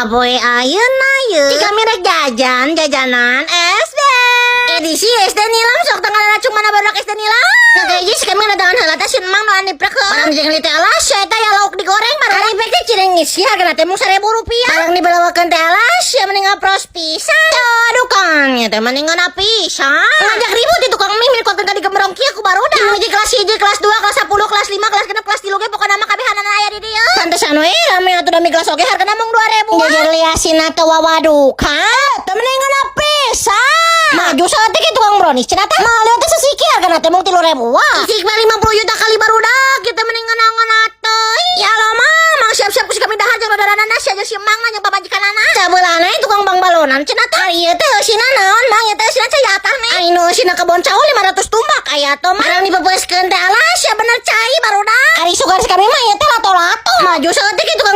Poe ayeuna ye. Di kami rek jajan jajanan SD. Edisi SD Nilam, sok tengah racung mana barudak SD Nilam. Nah, kayaknya si kami kedatangan heula teh si emang nu aniprak ke. Barang jeung teh, alas eta ya lauk digoreng barang aniprak teh cirengis ya, hargana teh mung Rp1.000. Barang dibelawakeun teh, alas ya mending ngapros pisan. Aduh kan, ya teh mending ngana pisan. Ngajak ribut di tukang mie milik konten digembrong kieu ku barudak. Hiji kelas 1, kelas 2, kelas 10, kelas 5, kelas 6, kelas 3 ge pokona mah kabehanana aya di dieu. Pantesan we rame atuh, da mie gelas oge hargana mung 2000. Jajar liasina teh wawadukan. Teh mending ngana pisan. Maju saeutik ke tukang brownies cenah teh. Mah lieu teh sesiki, hargana teh mung 3000-an. Isik mah 50 juta kali barudak kita mending ngana teh. Ya Allah mah, mang siap-siap ku si kami dahar jeung rodaranana sia jeung si emang jeung pamajikanana. Sabeulana tukang bang balonan cenah teh. Ari ieu teh eusina naon, Mang? Ieu teh eusina cai atah nih. Ari nu eusina kebon cau 500 tumbak aya tuh mah. Barang dipepeuskeun teh, alas ya bener cai barudak. Ari sugar si kami mah ieu teh lato-lato. Maju saeutik ke tukang